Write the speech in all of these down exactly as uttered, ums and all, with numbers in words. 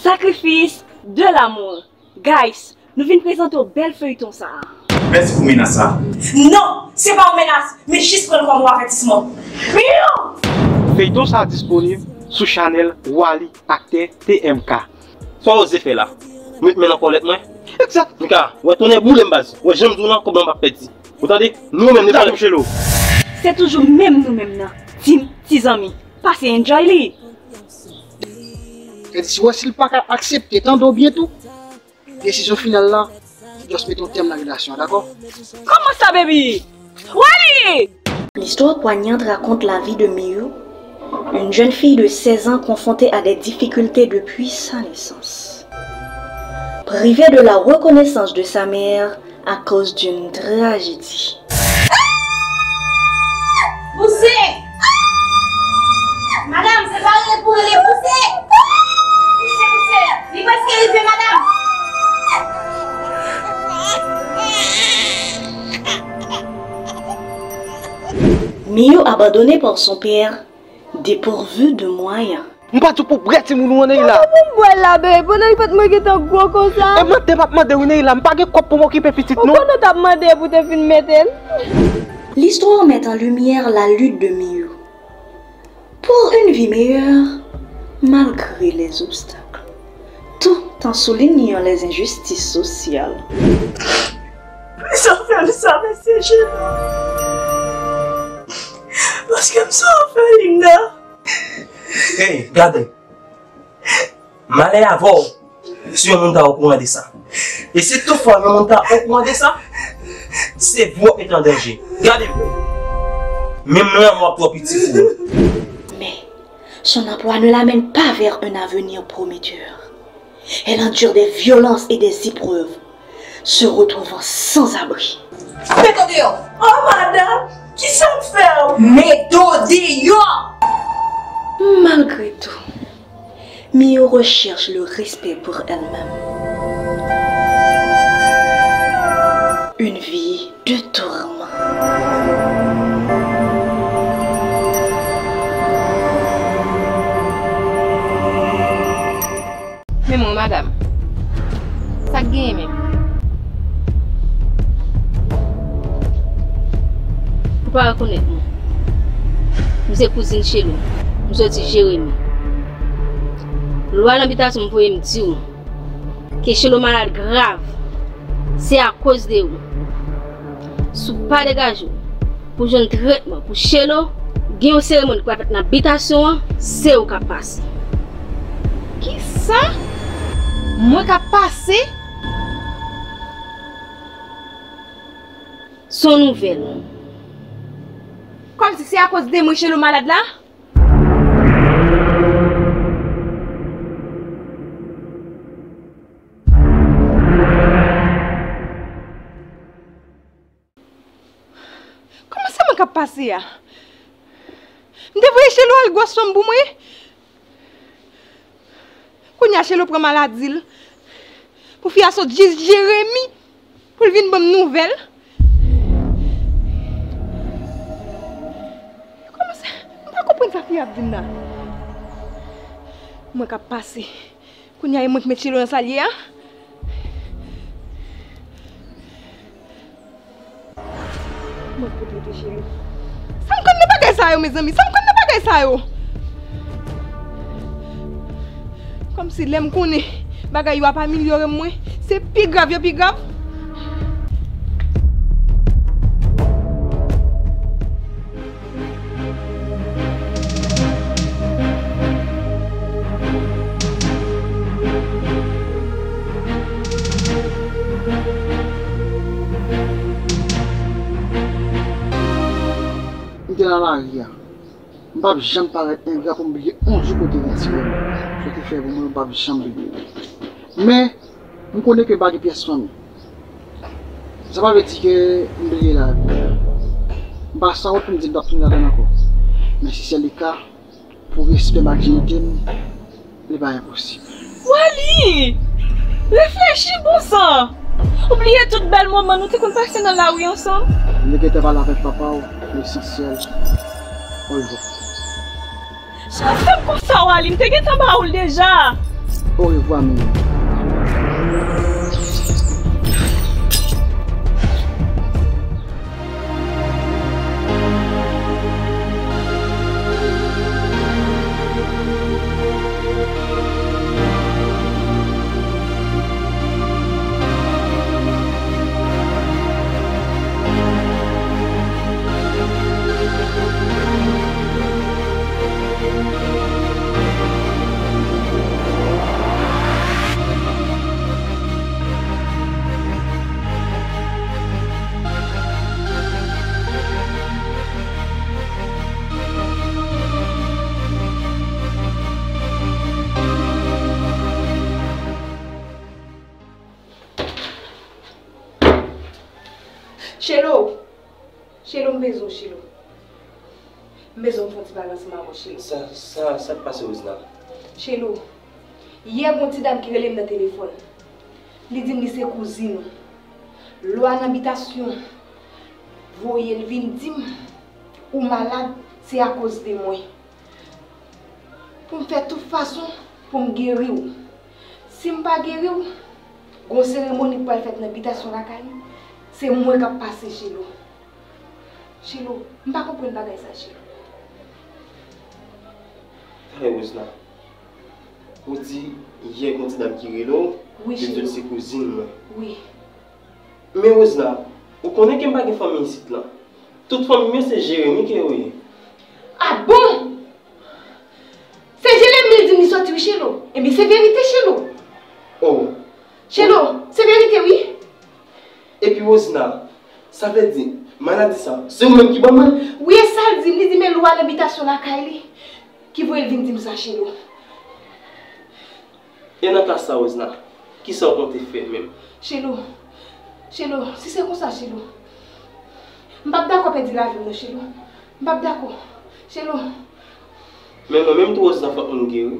Sacrifice de l'amour. Guys, nou vin prezante w bèl feyton sa a. Mèsi pou menas sa. Non, se pa yon menas, men jis pran l kòm yon avètisman. Miyo! Feyton sa a disponib sou chanèl Wally Aktè T M K. Sa w oze fè la? Met men nan kòlèt mwen? Egzak. Mika, wè tonnè boule m baz. Wè jan m di w lan, kòb lan m p ap pèdi. Ou tande? Nou menm, nou pa janm chelo. Se toujou menm nou menm nan. Team Ti Zanmi. Pase enjoy li. Kadi si w wè si l pa ka aksepte tande w byen tou. Desizyon final la, just mete yon tèm nan relasyon an, dakò? Comment ça, baby? Wally! L'histoire poignante raconte la vie de Miyu, une jeune fille de seize ans confrontée à des difficultés depuis sa naissance. Privée de la reconnaissance de sa mère, à cause d'une tragédie. Pouse! Madanm, se pa rele pou rele, pouse! Pouse, pouse! Li prèske rive, madanm! Miyu, abandonnée par son père, dépourvue de moyens. M pa di w pou w bwè timoun ou an, Neila. Kòman pou m bwè l la, bebe? Pandan li pa t mwen gentan gwo konsa. E mande m ap mande wi, Neila, m pa gen kòb pou m okipe pitit non. Ou konnen w t ap mande pou te fin mete l. L'histoire met en lumière la lutte de Miyu pour une vie meilleure malgré les obstacles, tout en soulignant les injustices sociales. Poukisa w fè m sa, mesye Jeno? Paske m sou òfelina. Hey, gade. Malè avè w si yon moun ta okouran de sa. E si toutfwa yon moun ta okouran de sa, se vou w k an danje. Gade m. Menm lanmò ap twò piti pou ou. Mais son emploi ne l'amène pas vers un avenir prometteur. Elle endure des violences et des épreuves, se retrouvant sans abri. Mete w deyò! Oh, madanm, kisa w fè w? Mete w deyò! Malgré tout, Miyu recherche le respect pour elle-même. Une vie de tourment. Men mwen, madanm, sa k genyen menm? Ou pa rekonèt mwen. M se kouzin Chelo. M soti Jeremi. Lwa nan bitasyon m voye m di w ke Chelo malad grav. Se akoz de ou. Si w pa degaje w pou jwenn tretman pou Chelo, gen yon seremoni k pral fèt nan bitasyon an, se ou k ap pase. Kisa? Mwen k ap pase? Se yon nouvèl. Kòmsi se akoz de mwen Chelo malad la? Kòman se mwen k ap pase a? M te voye Chelo al gwòs fanm pou mwen. Kounye a Chelo pran maladi l. Pou fi a sot jis Jeremi pou l vin ban m nouvèl. Kòman se? M pa konprann sa fi a ap di m la. Mwen k ap pase. Kounye a e mwen k met Chelo nan sa l ye a. Mwen pote w tou, cheri. Sa m konn nan bagay sa yo, mezanmi? Sa m konn nan bagay sa yo? Kòmsi lè m konnen bagay yo ap amelyore mwen, se pi grav yo pi grav. M te nan lari a. M p ap janm parèt engra pou m bliye yon jou kote retire m. Sa ki fè pou mwen, m p ap janm bliye. Men, m konnen ke m pa gen pyès fanmi. Sa pa vle di ke m bliye lavi. M pa sanwont pou m di m p ap tounen ladan l ankò. Men si se le ka, pou respè m ak diyite m, li pa enposib. Wally! Reflechi, bon san! Ou bliye tout bèl moman nou te konn pase nan lari ansanm? M te gentan pale avèk papa w, lesansyèl. Au revoir. Sa w ap fè m konsa, Wally? M te gentan ba ou l deja. Au revoir. Vwa m ye. Chelo! Chelo, m bezwen w, Chelo. M bezwen w fè yon ti pale ansanm avè w, Chelo. Sa, sa, sa k pase, Rosna? Chelo, yè gon ti dam ki rele m nan telefòn. Li di m li se kouzin ou. Lwa nan bitasyon voye l vin di m ou malad, se akoz de mwen. Pou m fè tout fason pou m geri w. Si m pa geri w, gon seremoni k pral fèt nan bitasyon lakay li. Se mwen k ap pase, Chelo. Chelo, m pa konprann bagay sa, Chelo. Tande, Rosna. Ou di yè gon ti dam ki rele w, wi, li di w se kouzin mwen. Wi. Men Rosna, ou konnen ke m pa gen fanmi isit lan. Tout fanmi m yo se Jeremi ke yo ye. A bon? Se Jeremi li di m li sòti wi, Chelo. Ebyen se verite, Chelo. Oh. Chelo, se verite wi. Epi Rosna, sa vle di, maladi sa, se ou menm ki ban mwen? Wi, e sa l di m, li di men lwa nan bitasyon lakay li ki voye l vin di m sa, Chelo. E nan ka sa, Rosna, kisa w konte fè menm? Chelo, Chelo, si se konsa, Chelo, m p ap dakò pèdi lavi m non, Chelo. M p ap dakò. Chelo. Men mwen menm tou, Rosna, fòk m geri.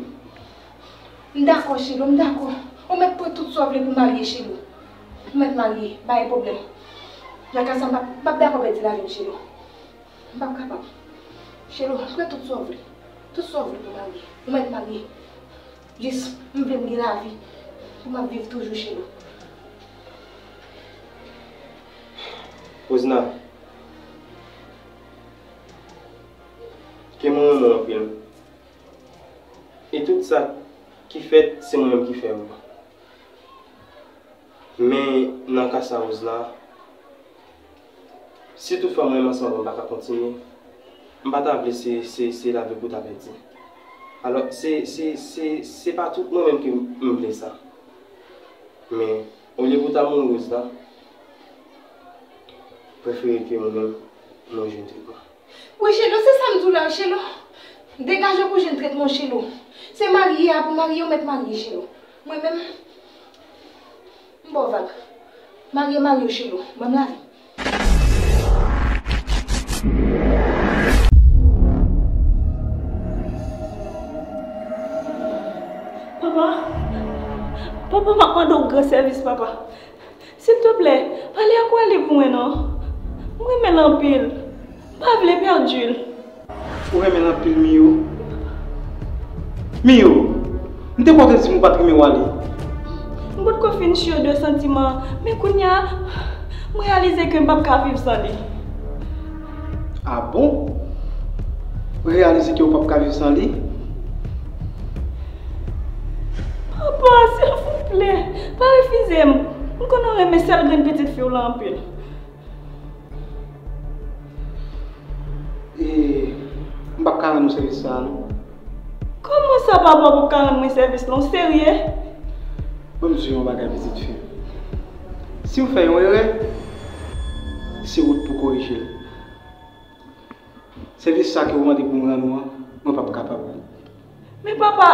M dakò, Chelo, m dakò. Ou mèt pran tout sa w vle pou marye, Chelo. Ou mèt marye, pa gen pwoblèm. Nan ka sa, m p ap, m p ap dakò pèdi lavi m, Chelo. M p ap kapab. Chelo, pran tout sa w vle. Tout sa w vle pou marye. Ou mèt marye. Jis, m vle m gen lavi pou m ap viv toujou, Chelo. Rosna, ke mwen renmen w anpil. E tout sa ki fèt, se mwen menm ki fè yo. Men nan ka sa, Rosna, si toutfwa mwen menm ansanm avè w m pa ka kontinye, m pa ta vle se, se, se lavi pou ta pèdi. Alò, se, se, se, se pa tout mwen menm ke m vle sa. Men, olye pou ta mouri, Rosna, prefere ke mwen menm, mwen jwenn tretman. Wi, Chelo, se sa m di w la, Chelo. Degaje w pou jwenn tretman, Chelo. Se marye a pou marye, ou mèt marye, Chelo. Mwen menm, m ba w vag. Marye, marye w, Chelo. Ban m lavi. Papa, papa, m ap mande w gran sèvis, papa. Silteplè, pale ak Wally pou mwen non. M renmen l anpil. M pa vle pèdi l. Ou renmen l anpil, Miyo? Miyo, m te kwè w te di m ou pa t renmen Wally. M potko fin sure de santiman, men kounye a, m reyalize ke m p ap ka viv san li. A bon? Ou reyalize ke ou p ap ka viv san li? Papa, silvouplè, pa refize m. M konnen w renmen sèl grenn pitit fi w la anpil. E, m p ap ka rann ou sèvis sa a, non. Kòman sa, papa, w p ap ka rann mwen sèvis la? W serye? Ban m di w yon bagay, pitit fi m. Si w fè yon erè, se ou k pou korije l. Sèvis sa ke w mande pou m rann ou an, mwen p ap kapab. Men papa,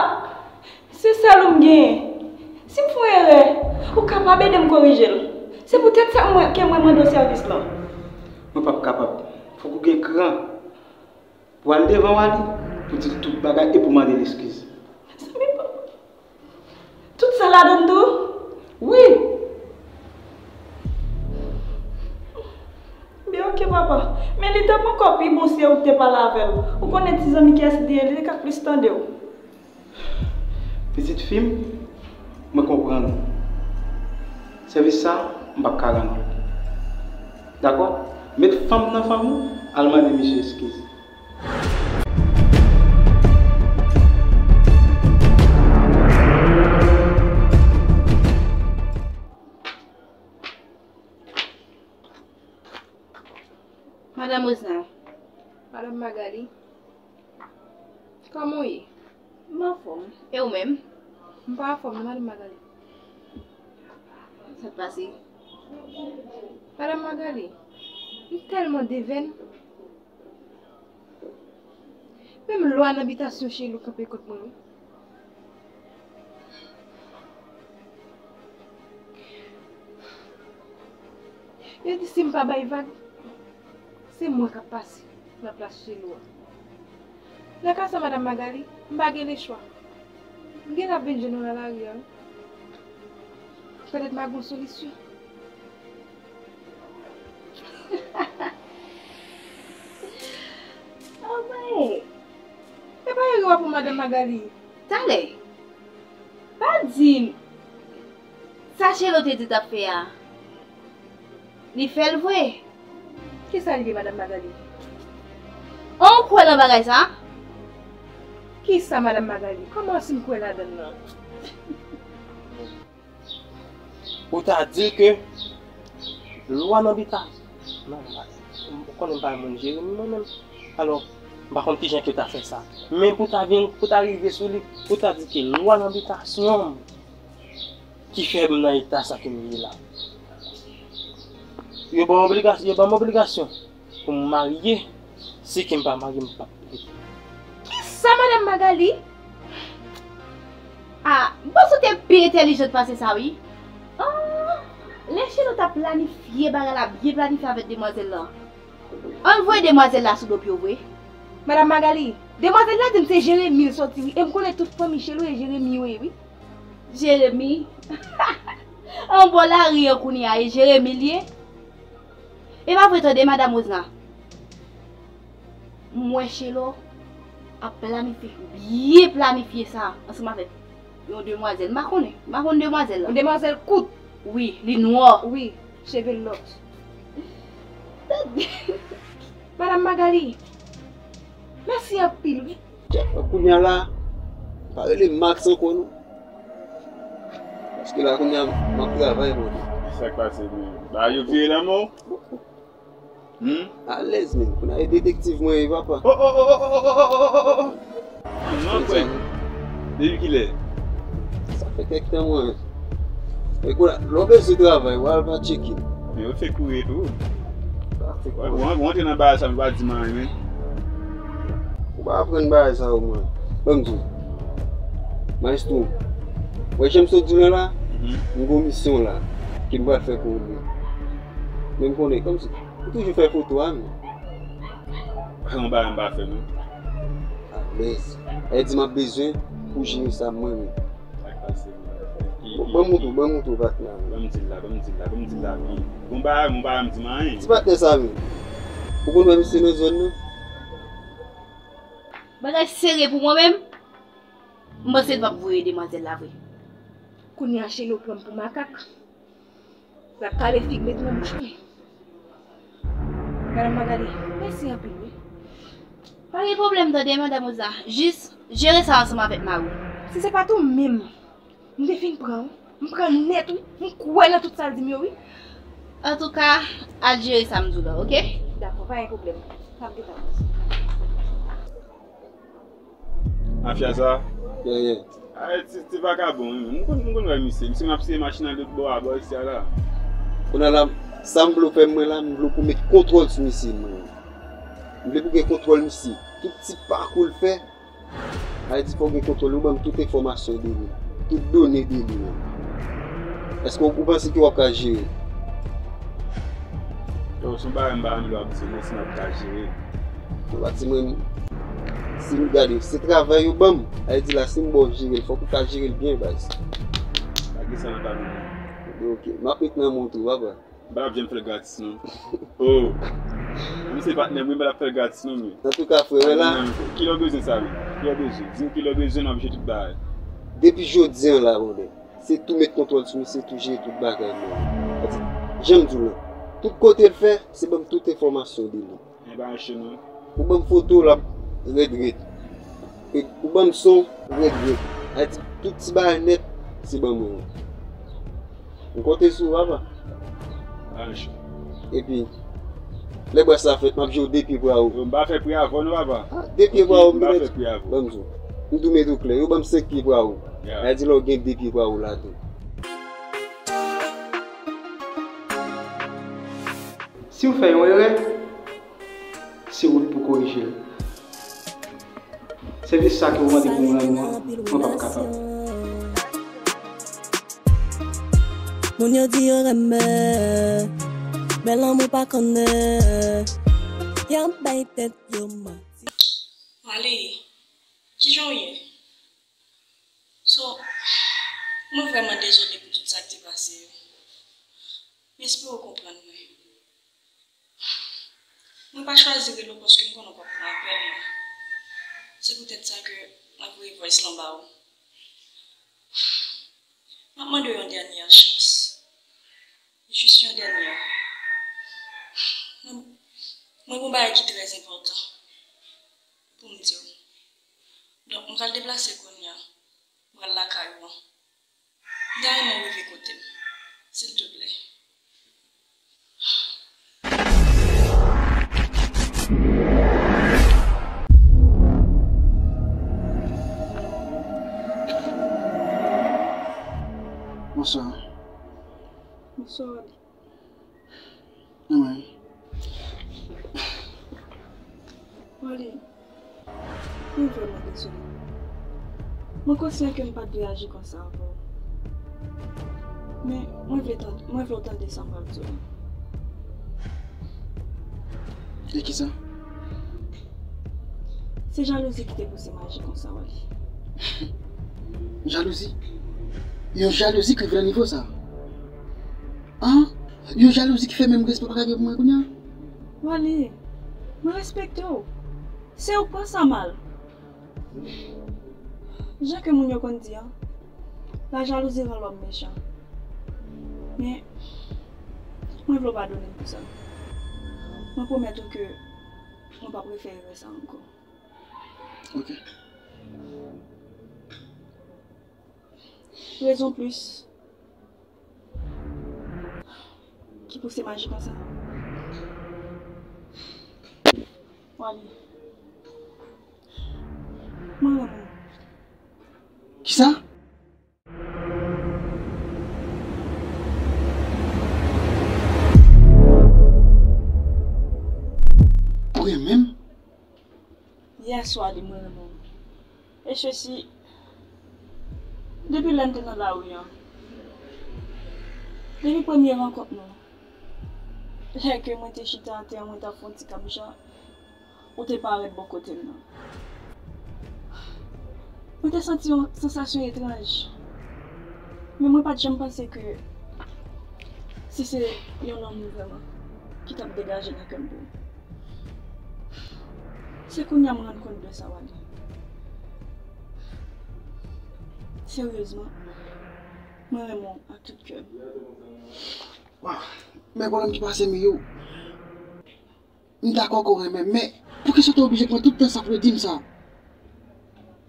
se sèl ou m genyen. Si m fè yon erè, ou kapab ede m korije l. Se poutèt sa mwen, ke mwen mande w sèvis lan. Mwen p ap kapab. Fòk ou gen kran pou w al devan Wally, pou di l tout bagay e pou mande l eskiz. Mezanmi, papa. Tout sa ladann tou? Wi. Byen, oke, papa. Men li t ap ankò pi bon si ou te pale avè l. Ou konnen ti zanmi kiyès li ye, li te ka plis tande w. Pitit fi m, Sèvis sa, m p ap ka rann ou l. Dakò? Met fanm nan fanm ou, al mande misye eskiz. Madan Rosna. Madan Magali. Kòman w ye? M anfòm. E ou menm? M pa anfòm non, Madan Magali. Sa k pase? Madan Magali, m tèlman devèn. Menm lwa nan bitasyon Chelo kanpe kont mwen wi. Yo di si m pa bay vag, se mwen k ap pase nan plas Chelo a. Nan ka sa, Madan Magali, m pa gen lechwa. M genlè ap vin jwenn ou nan lari a wi. Petèt m a gen yon solisyon. Anmwey! E pa ere w ap pran Madan Magali. Talè, pa di m sa Chelo te di w t ap fè a, li fè l vre? Kisa l ye, Madan Magali? An, ou kwè nan bagay sa? Kisa, Madan Magali? Kòman si m kwè ladan l lan? Ou ta di l ke lwa nan bita. Non, ou konnen m pa yon moun Jeremi mwen menm. Alò, m pa konn kijan ke w ta fè sa. Men pou w ta vin, pou w ta rive sou li, ou ta di ke lwa nan bitasyon m ki fè m nan eta sa ke m ye la. Yo ban m obligasyon, yo ban m obligasyon pou m marye, si ke m pa marye, m p ap rete. Kisa, Madan Magali? Ah, m panse w te pi entèlijant pase sa wi. Ah, lè Chelo t ap planifye bagay la, byen planifye avèk demwazèl lan. Ann voye demwazèl la sou do pye w vre. Madan Magali, demwazèl la di m se Jeremi l sòti wi, e m konnen tout fanmi Chelo e Jeremi yo ye wi. Jeremi? Anbò lari an kounye a, e Jeremi l ye? E pa vre tande, Madan Rosna. M wè Chelo ap planifye, byen planifye sa ansanm avèk yon demwazèl. M pa konnen, m pa konn demwazèl lan. Yon demwazèl kout. Wi, li nwa. Wi, cheve l lòks. Madan Magali, mèsi anpil wi. Kounya la, pa rele Max ankò non. Paske la kounye a m ap travay pou li. Sa k pase menm? Bagay yo vire lanmò? Hmm? Alèz menm. Kounye a e detektiv mwen ye papa. Oh oh oh oh oh oh oh oh oh oh. Mwen kwè. Depi kilè? Sa fè kèk tan mwen. E kounye a, lè w bezwen travay, w al pa tcheke m. Men yo fè kouri tou. Sa fè kouri. Ou antre nan bagay sa, m pa di m anyen men. Ou pa aprann bagay sa yo mwen. Ban m di w. Maestro, wè jan m sot di w lan la, m gon misyon la ke m pral fè pou ou. Men m konnen kòmsi ou toujou fè foto a men. Pa gen yon bagay m pa fè non. Alèz. Sa vle di m ap bezwen pou jere sa mwen menm. Sa k pase? Ban m montre w, ban m montre w patnè a. Ban m di l la, ban m di l la, ban m di l la. Gon bagay, gon bagay m di m anyen. Ti patnè sa menm. Ou konn wè misye nan zòn nan? Bagay serye pou mwen menm. M panse l p ap voye demwazèl la vre. Kounye a Chelo pran m pou makak. L ap kale fig met nan bouch mwen. Madan Magali, mèsi anpil wi. Pa gen pwoblèm tande Madan Rosna. Jis jere sa ansanm avèk mari w. Si se pa t ou menm, m te fin pran w. M pran nèt wi. M kwè nan tout sa l di m yo wi. Antouka, al jere sa m di w la, oke? Dakò, pa gen pwoblèm. M ap gentan pase. Mafya sa? Yeah, yeah. Ay, ti, ti vakabon, wi, men. M konn, m konn wè misye. Misye m ap siye machin nan lòt bò a, bò isi a la. Kounye a la, sa m vle w fè mwen la, m vle w pou w met kontwòl sou misye, mwen. M vle pou w gen kontwòl misye. Tout ti pakou l fè, sa vle di fò w gen kontwòl, ou ban m tout enfòmasyon de li. Tout done de li, menm. Èske w, ou panse ke w ap ka jere l? Yo, se yon bagay m pa renmen lè w ap di, men si m ap ka jere l. Ou pa di mwen, si m gade, se travay yo ban m, sa vle di la, si m ba w jere l, fòk ou ka jere l byen, baz. Pa gen sa nan tab la. Ok, m ap met nan men w tou, papa. M pa t ap janm fè l gratis, non. Oh! Misye patnè m, wi, m pa t ap fè l gratis, non, men. Antouka, frè, wè la. Kilè w bezwen sa, men? Kilè w bezwen? Di m kilè w bezwen, m ap jere tout bagay. Depi jodi a la, brother. Se tou met kontwòl sou misye, tou jere tout bagay mwen. Sa di, jan m di w lan, tout kote l fè, se ban m tout enfòmasyon de li. Ou ban m foto l ap rèd rèd. E ou ban m son rèd rèd. Sa di, tout ti bagay nèt, se ban mwen yo. M konte sou ou, papa. Epi, lè bwès la fèt, m ap jwe w de pye bwavo. M pa fè bwavo non, papa. Ah, de pye bwavo, m pa fè bwavo. Ban m di w. M tou met ou klè. Yo ban m senk pye bwavo. Sa di lè w gen de pye bwavo ladan. Si w fè yon erè, se ou k pou korije l. Sèvis sa ke w mande pou mwen an, mwen p ap kapab. Moun yo di yo renmen, men lanmou pa konnen. Y ap bay tèt yo manti. Wally, kijan w ye? So, mwen vrèman dezole pou tout sa k te pase yo. M espere w konprann mwen. Mwen pa chwazi rele w paske m konnen w p ap pran apèl mwen. Se poutèt sa ke m ap voye voice lan ba ou. M ap mande w yon dènye chans. Jis yon dènye. Mwen, mwen gen yon bagay ki trè enpòtan pou m di w. Donk, m pral deplase kounye a. M pral lakay ou an. M ta renmen w rive kote m, silteplè. Bonswa. Bonswa, Wally. Anmwey. Wally, mwen vrèman dezole. Mwen konsyan ke m pa t dwe aji konsa avè w. Men, mwen vle tande, mwen vle w tande sa m pral di w. E kisa? Se jalouzi ki te pouse m aji konsa, Wally. Jalouzi? Yon jalouzi ki rive nan nivo sa? An? Yon jalouzi ki fè menm respè pa ka gen pou mwen kounye a? Wally, mwen respekte w. Se ou k pran sa mal. Jan ke moun yo konn di an, la jalousie rend l'homme méchant. Men, mwen vle w padone m pou sa. Mwen pwomèt ou ke mwen p ap refè erè sa ankò. Ok. Rezon plis ki pouse m aji konsa. Wally, mwen renmen w. Kisa? Ou renmen m? Yes, Wally, mwen renmen w. E sesi, depi lè n te nan lari an, depi premye rankont nou, lè ke mwen te chita atè, mwen t ap fè yon ti kamcha, ou te parèt bò kote m nan. Mwen te santi yon sansasyon etranj. Men mwen pa t janm panse ke si se yon lanmou vrèman ki t ap degaje nan kè m pou ou. Se kounye a m rann kont de sa, Wally. Seryezman, mwen renmen w ak tout kè m. Waw, men pwoblèm ki pase m yo. M dakò ke w renmen m, men poukisa w te oblije pran tout tan sa pou w di m sa?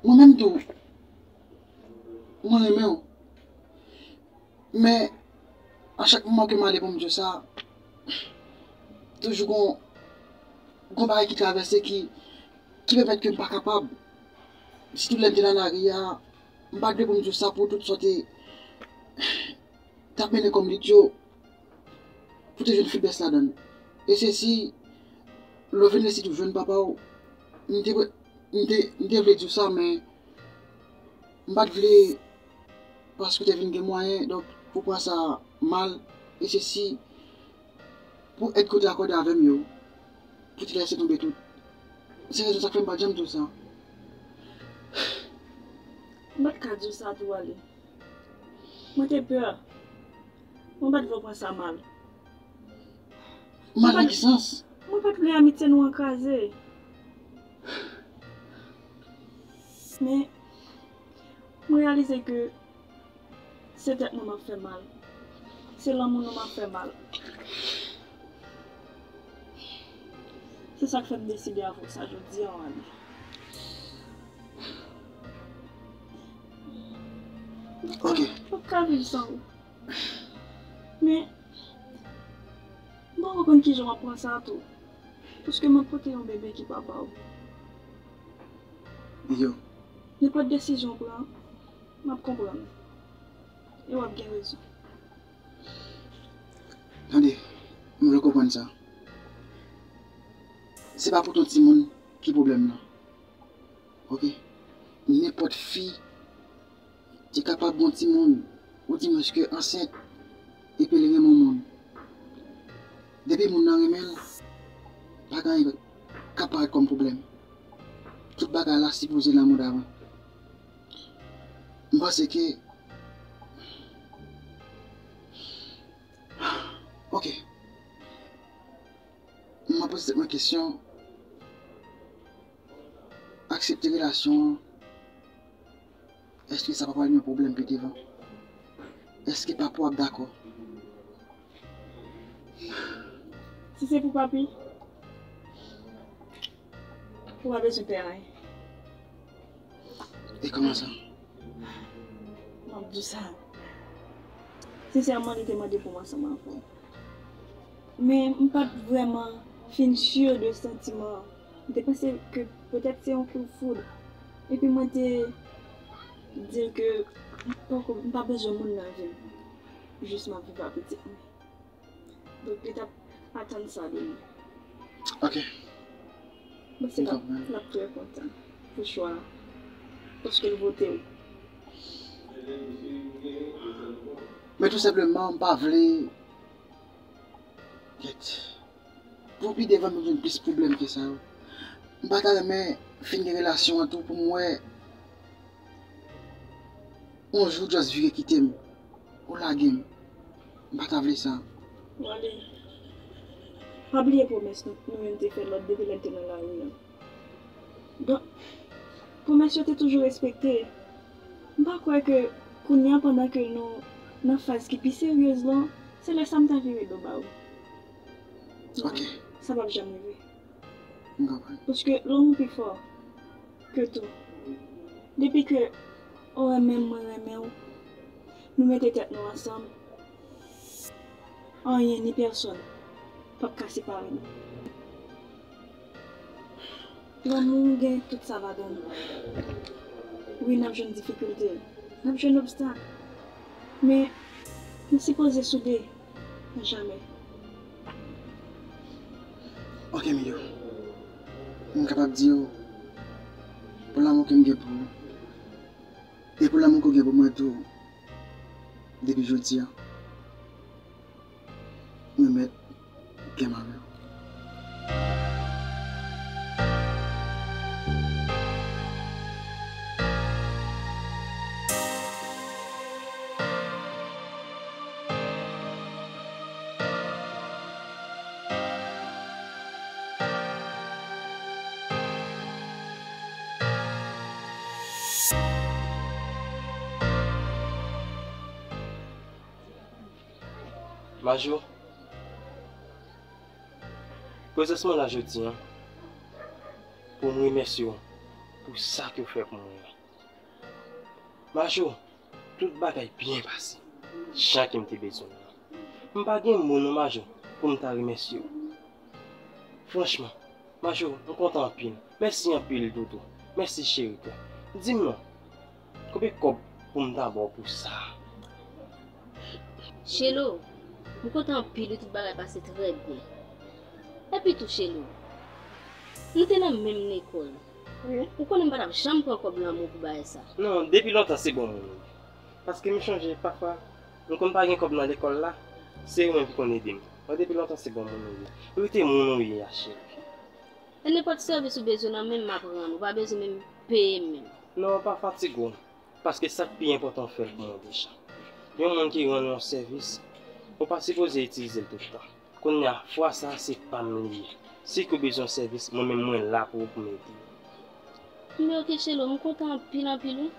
Mwen menm tou, mwen renmen w. Men, a chak moman ke m ale pou m di w sa, toujou gon, gon bagay ki travèse ki, ki pèmèt ke m pa kapab. Sitou lè m te nan lari a, m pa t vle pou m di w sa pou tout sa w te, t ap mennen kòm lidyo, pou te jwenn feblès ladan l. E sesi, lè w vin resi tou jwenn papa w, m te, m te, m te vle di w sa, men m pa t vle paske w te vin gen mwayen, donk, pou w pran sa mal, e sesi, pou èd ke w te akòde avè m yo, pou w te lèse tonbe tout. Se rezon sa k fè m pa t janm di w sa. M pa t ka di w sa tou, Wally. Mwen te pè. Mwen pa t vle w pran sa mal. Mal nan ki sans? Mwen pa t vle amitye nou an kraze. Men, mwen reyalize ke Se tèt nou m ap fè mal. Se lanmou nou m ap fè mal. Se sa k fè m deside avè w sa jodi a, Wally. Ok. M p ap ka viv san ou. Men, m poko konn kijan w ap pran sa tou. Paske m ap pote yon bebe ki pa pa w. Yo. Nenpòt desizyon w pran, m ap konprann. E w ap gen rezon. Tande, m vle w konprann sa. Se pa pou tout timoun ki pwoblèm nan. Ok? Nenpòt fi te kapab gon timoun, oudimwens ke ansent, epi li renmen yon moun. Depi moun nan renmen l, pa gen anyen k ap parèt kòm pwoblèm. Tout bagay la sipoze lanmou davan. M panse ke, ok. M ap poze tèt mwen kesyon, aksepte relasyon an, èske sa pa pral yon pwoblèm pi devan? Èske papa w ap dakò? Si se pou papi, ou pa bezwen pè anyen. E kòman sa? M ap di w sa. Sensèman, li te mande pou m ansanm avè w. Men m pa t vrèman fin si de santiman an. M te panse ke petèt se yon kout foud. Epi mwen te di l ke m poko, m pa bezwen moun nan vi m. Jis m ap viv ak pitit mwen. Donk, li t ap atann sa de mwen. Ok. Mwen se l ap, l ap trè kontan pou chwa a. Paske l vote w. Men tou senpleman, m pa vle. Kèt. Pou pi devan nou jwenn plis pwoblèm ke sa yo. M pa ta renmen fin gen relasyon an tou pou m wè yon jou w just vire kite m. Ou lage m. M pa ta vle sa. Wally, pa bliye pwomès nou, nou menm te fè lòt depi lè n te nan lari an. Donk, pwomès yo te toujou respekte. M pa kwè ke kounye a, pandan ke nou nan faz ki pi seryez lan, se lè sa m ta vire do ba ou. Ok. Sa p ap janm rive. M konprann. Paske lanmou pi fò ke tou. Depi ke ou renmen m, mwen renmen w, nou mete tèt nou ansanm, anyen ni pèsonn p ap ka separe nou. Lanmou gen tout sa ladan l. Wi, n ap jwenn difikilte, n ap jwenn obstak. Men, nou sipoze soude. Jamè. Ok, Miyou. M kapab di w, pou lanmou ke m gen pou ou, e pou lanmou ke w gen pou mwen tou, depi jodi a, mwen mèt gen m avè w. Majò, prezans mwen la jodi a, pou m remèsye w pou sa ke w fè pou mwen an. Majò, tout bagay byen pase, jan ke m te bezwen l lan. M pa gen mo non, Majò, pou m ta remèsye w. Franchman, Majò, m kontan anpil. Mèsi anpil, Doudou. Mèsi, cheri kè. Di m non, konbyen kòb pou m ta ba w pou sa? Chelo, m kontan anpil wi, tout bagay pase trè byen. Epi tou, Chelo, nou te nan menm lekòl. Wi. Ou konnen m pa t ap janm pran kòb lanmou pou bagay sa. Non, depi lontan se bon moun ou ye. Paske m chonje, pafwa, m konn pa gen kòb nan lekòl la, se ou menm ki konn ede m. Bon, depi lontan se bon moun ou ye. Rete moun ou ye a, cheri. E nenpòt sèvis ou bezwen nan men m, m ap rann ou. Ou pa bezwen menm peye m menm. Non, pa fatige w. Paske sa k pi enpòtan w fè l pou mwen deja. Yon moun ki rann ou yon sèvis, ou pa sipoze itilize l tout tan. Kounye a, fwa sa a se pa m li ye. Si ke w bezwen yon sèvis, mwen menm mwen la pou ou pou m ede w. Men oke, Chelo, m kontan anpil, anpil, wi.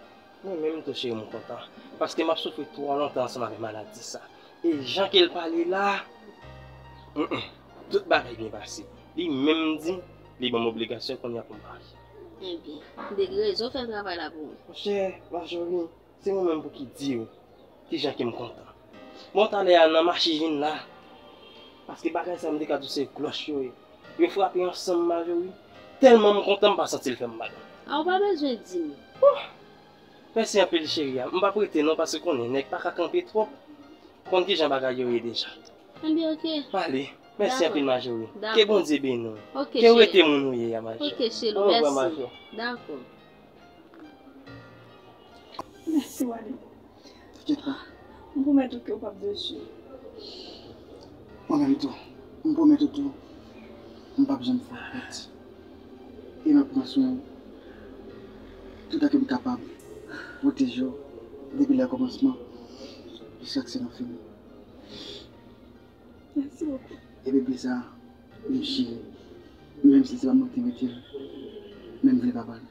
Mwen menm tou cheri m kontan, paske m ap soufri twò lontan ansanm avèk maladi sa. E jan ke l pale la, mm, mm, tout bagay byen pase. Li menm di, li ban m obligasyon kounye a pou m marye. Ebyen, m te gen rezon fè travay la pou ou. Monchè, Majori, se mwen menm pou ki di w kijan ke m kontan. Bon, talè a nan mache vin la, paske bagay sa m te ka di w se klòch yo ye. Yo frape ansanm, Majori. Tèlman m kontan, m pa santi l fè m mal. A, ou pa bezwen di m. Oh! Mèsi anpil, cheri a. M p ap rete non, paske konnen nèg pa ka kanpe twòp. Konn kijan bagay yo ye deja. Ebyen, oke. M ale. Mèsi anpil, Majori. Ke Bondye beni w. Oke, cheri. Ke w rete moun ou ye a, Majori. Oke, cheri, mèsi. Dakò. Mèsi, Wally. Tchenpa. M pwomèt ou ke w p ap desi. Mwen menm tou, m pwomèt ou tou, m p ap janm fè w pèt. E m ap pran swen w toutan ke m kapab, pwoteje w depi lè kòmansman jiskaske n ap fini. Mèsi bokou. E bebe sa, m cheri, menm si se pa mwen ki te mete l, men m vle papa l.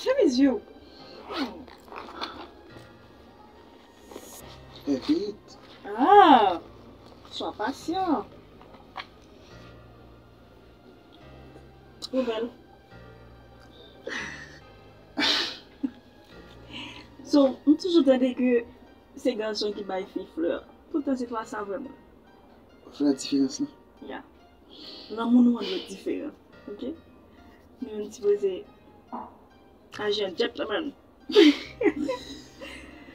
Fèmen zye w. Fè vit. Ah! Swa pasyan. Ou bèl. So, m toujou tande ke se gason ki bay fi flè. Poutan se pa sa vrèman. Flè diferans lan. Ya. Lanmou nou an dwe diferan. Oke? Nou menm sipoze aji an gentleman.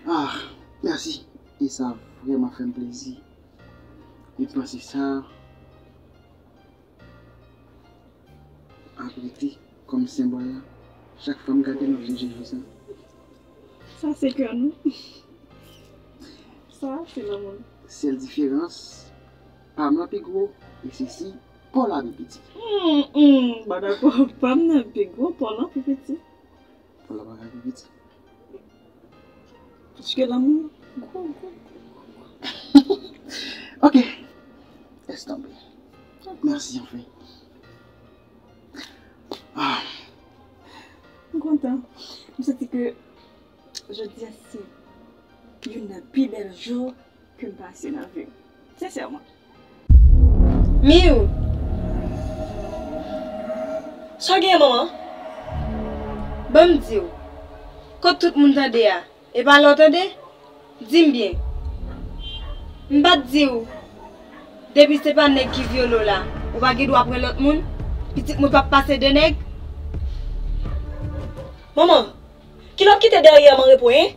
Ah, mèsi. E sa vrèman fè m plezi. E panse sa ap rete kòm senbòl la. Chak fwa m gade nou vin jije sa. Sa se kè nou. Sa se lanmou. Sèl diferans, pa m lan pi gwo, e se si pa w la pi piti. Hmm, hmm, m pa dakò. Pa m nan pi gwo, pa w lan pi piti. Pou la bagay pi piti. Paske lanmou gwo, gwo, gwo, gwo. Ok. Lès tonbe. Mèsi anfen. Ah. M kontan. M santi ke jodi a se youn nan pi bèl jou ke m pase nan vi m. Sensèman. Miw! Sa w genyen, manman? Ban m di w. Kot tout moun tande a, e pa la w tande? Di m byen. M pa t di w, depi se pa nèg ki vyole w la, ou pa gen dwa pran lòt moun? Pitit mwen p ap pase de nèg? Manman, kilòt kite dèyè m an repo, en?